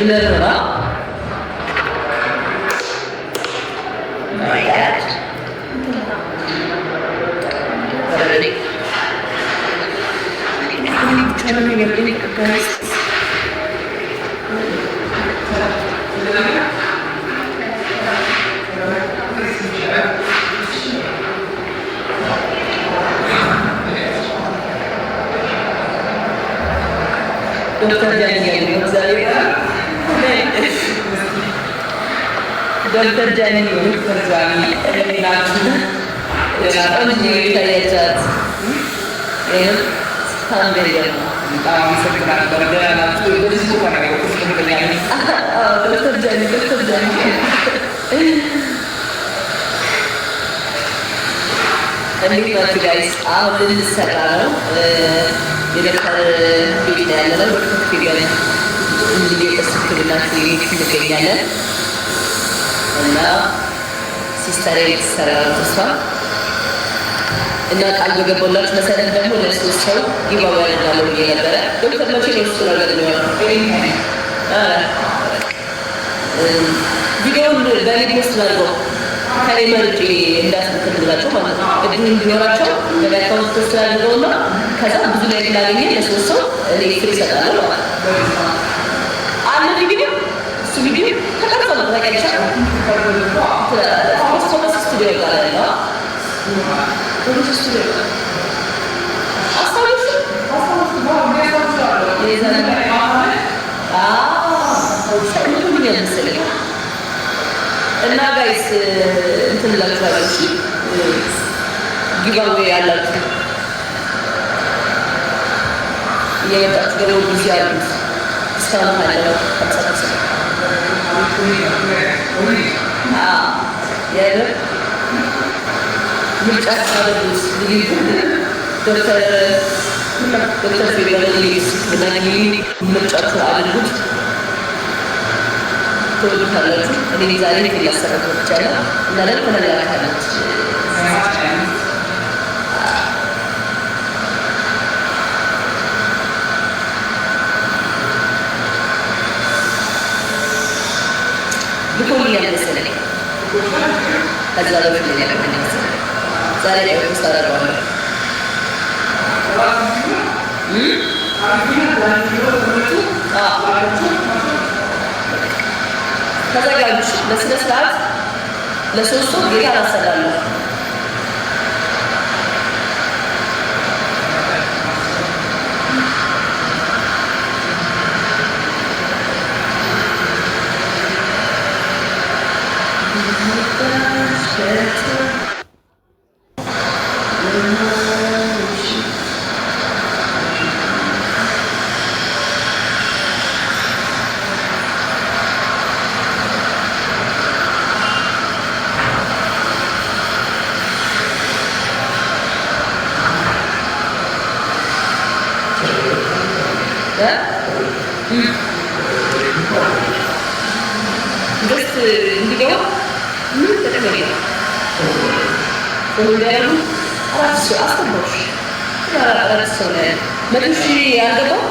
Blur ነው። My God. Already. ብቻ ነው ያለኝ guys። ዶክተር ጃኒ እያሉ ነው። እግዚአብሔር ዶክተር ጃኒ። ዶክተር ጃኒ፣ እንዴት ናችሁ? ቆንጆ ይታያቻት። ይህም ሳምቤር ነው። በጣም አመሰግናለሁ። ደህና ናችሁ? በዚህ ቦታ ነው ያወቅሁት። እርግጠኛ ነኝ። አዎ፣ ዶክተር ጃኒ፣ ዶክተር ጃኒ፣ እንዴት ናችሁ guys? አሁን ልንሰራ ነው። የዶክተር ቤት ነው ያለነው። ዶክተር ፊገን እንግዲህ የጥርስ ሕክምና ክሊኒክ እንገኛለን እና sister ኤ ልትሰራ ነው እሷ። እና ቃል በገባላችሁ መሰረት ደግሞ ለሶስት ሰው giveaway አደርጋለሁ ብዬ ነበረ። ዶክተር፣ መቼ ነው እሱ ነገር የሚሆነው? ቪዲዮውን በእኔ post ላድርገው፣ ከኔ መርጬ እንዳስልክላቸው ማለት ነው። እድል እንዲኖራቸው በኔ account post ላድርገው እና ከዛ ብዙ like ላገኘ ለሶስት ሰው እኔ free እሰጣለሁ ማለት ነው። አለ ቪዲዮ፣ እሱ ቪዲዮ ተቀርጾ ነው፣ ታውቂያለሽ። ቶማስ ስቱዲዮ ጋር ያለው፣ ቶማስ ስቱዲዮ ጋር አስታውሽ? የዛን ልኮልኛል መሰለኝ። እና guys፣ እንትን እላችኋለሁ። እሺ፣ giveaway ያላችሁ እየመጣችሁ ደግሞ ጊዜ አሉት፣ discount አለው 50%። የምር ምርጫ አድርጉት። ዶክተር ፌበን ሕክምና ክሊኒክ ምርጫችሁ አድርጉት። ትወዱታላችሁ። እኔ ዛሬ እያሰረኩ ብቻለሁ እና ደግሞ ተነጋግታለች። ልኮልኛል መሰለኝ። ከዛ በፊት ነው ያደረገልኝ መሰለኝ። ዛሬ ላይ post አደርገዋለሁ። አዎ፣ ተዘጋጁ። በስነ ስርዓት ለሶስቱ ጌታ አሰራለሁ። Guest እንዲገባ ምንም ጥቅም የለም። እንዲያሉ አራት ሰው አስገባሽ፣ አራት ሰው ነው ያለው። 100,000 ያልገባው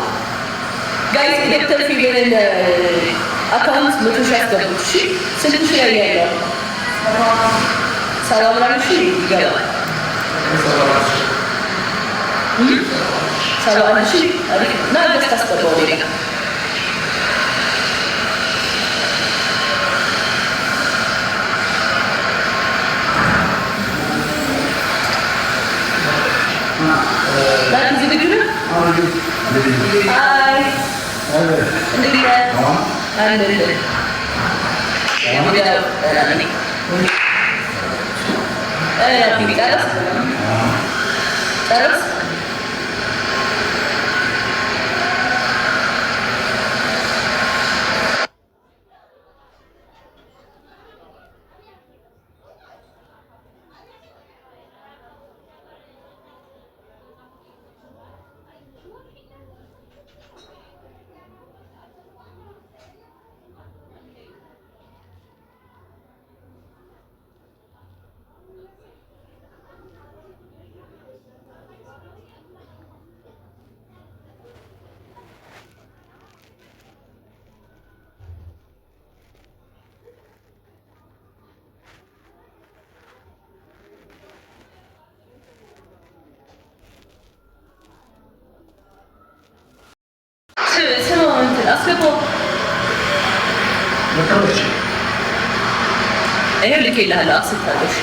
guys፣ ዶክተር ፊገንን account 100,000 አስገቡት። እሺ፣ ስንት ሺህ ላይ ያለው? ሰባ ምናምን ሺህ ይገባል። 71,000 አሪፍ እና guest አስገባው ሌላ። ናቲ፣ ዝግጁ ነህ? Hi፣ እንዴት ነህ? አለሁልህ። ደህና ነኝ። ናቲ፣ ጨረስክ? ጨረስክ? አስገባው። ይሄው ልኬልሃለሁ። አስታለሽ።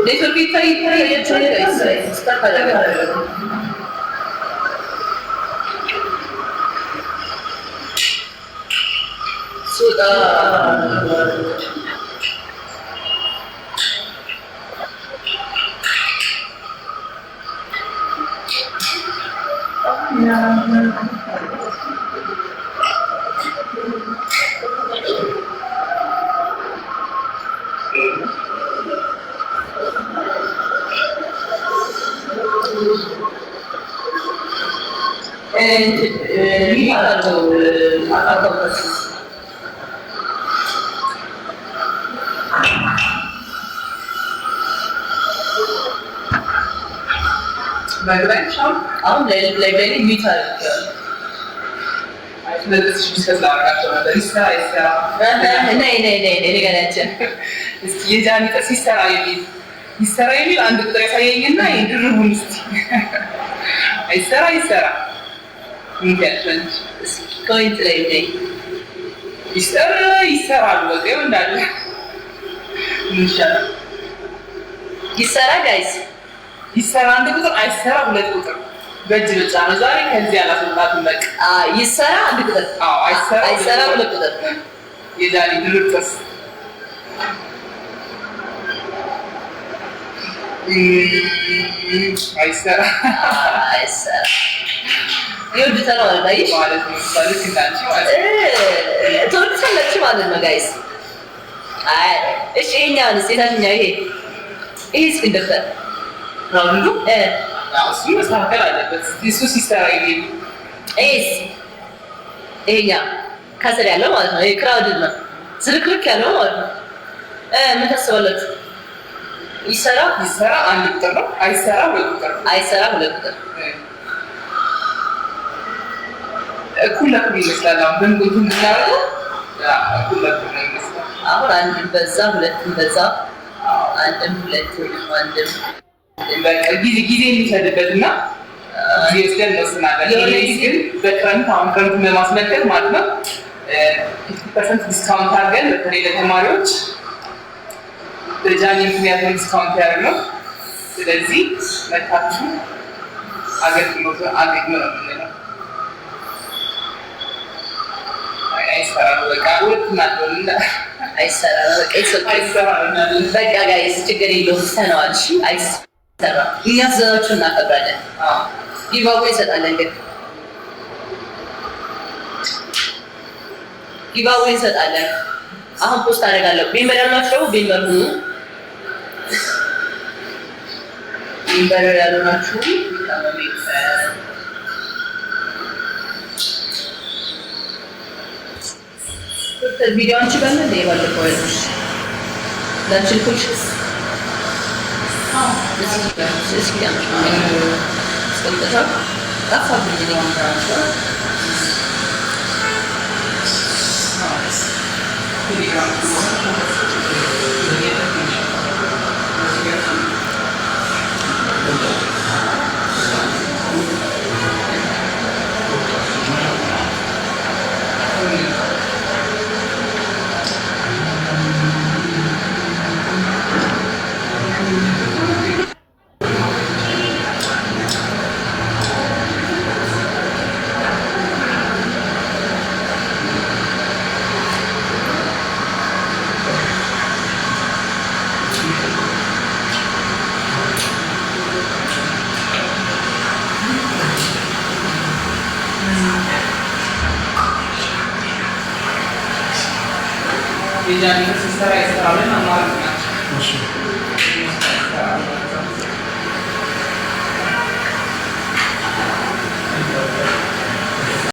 ኔትወርክ ይታይ ይታያችኋል guys? Stuck አደረገ። ስወጣ አለው account። አሁን ላይ ላይ mute አድርጌዋለሁ። ይሰራ ይሰራ። ነይ ነይ ነይ ነይ ንገሪያቸው። እስኪ የጃኒ ጥርስ ይሰራ የሚል፣ ይሰራ የሚል አንድ ቁጥር ያሳየኝና የድርቡን እስኪ አይሰራ ይሰራ ምን ትያለሽ? እስኪ comment ላይ ነይ። ይሰራ ይሰራሉ። በቃ ይኸው እንዳለ ምን ይሻላል? ይሰራ guys። ይሰራ አንድ ቁጥር፣ አይሰራ ሁለት ቁጥር። በእጅ ብቻ ነው ዛሬ ከዚህ አላስወጣትም። በቃ ይሰራ አንድ ቁጥር፣ አዎ፣ አይሰራ አይሰራ ሁለት ቁጥር። የጃኒ ድርብ ጥርስ አይሰራ። አይሰራ ይወዱታል ማለት ነው። አየሽ? ማለት ነው። እሷ ልክ እንዳንቺ ማለት ነው። ትወዱታላችሁ ማለት ነው guys። አይ እሺ፣ ይሄኛውንስ የታችኛው ይሄ እስኪ ዶክተር Round ኡ እ አዎ፣ እሱ መስተካከል አለበት። እሱ ሲሰራ የሚል ይሄስ ይሄኛው ከስር ያለው ማለት ነው። ይሄ crowded ነው፣ ዝርክርክ ያለው ማለት ነው። ምን ታስባላችሁ? ይሰራ። ይሰራ አንድ ቁጥር ነው። አይሰራ ሁለት ቁጥር ነው። አይሰራ ሁለት ቁጥር። እኩል ለኩል ይመስላል። አሁን በንጎቱ የምናደርገው እኩል ለኩል ነው ይመስላል። አሁን አንድም በዛ ሁለትም በዛ፣ አንድም ሁለትም አንድም በቃ ጊዜ ጊዜ የሚሰድበት እና ጊዜ ወስደን እንወስናለን። የሆነ ይሄ ግን በክረምት፣ አሁን ክረምቱን በማስመልከት ማለት ነው፣ 50% discount አድርገን በተለይ ለተማሪዎች በጃኒ ምክንያት ነው discount ያደረግነው። ስለዚህ መታችሁ አገልግሎቱን አገኙ ነው የምንለው። አይ አይሰራ ነው በቃ ሁለት ናቸው እንደ አይሰራ በቃ it's okay። አይሰራ ነው። በቃ guys ችግር የለውም፣ ትተነዋል። እሺ አይሰራ፣ እኛ ትእዛዛችሁን እናከብራለን። አዎ። Giveaway እንሰጣለን፣ ግን giveaway እንሰጣለን። አሁን post አደርጋለሁ። Member ያልሆናችሁ ደግሞ member ሁኑ። Member ያልሆናችሁ become a member። ዶክተር ቪዲዮ አንቺ ጋር ነው እንዴ? ባለፈው ያልኩሽ ለአንቺ ልኮልሽ እስኪ አምጪ። አስቀምጠሻል? ጠፋብኝ እኔ። የጃኒ ጥርስ ይሰራ ይሰራ ብለን አማራጭ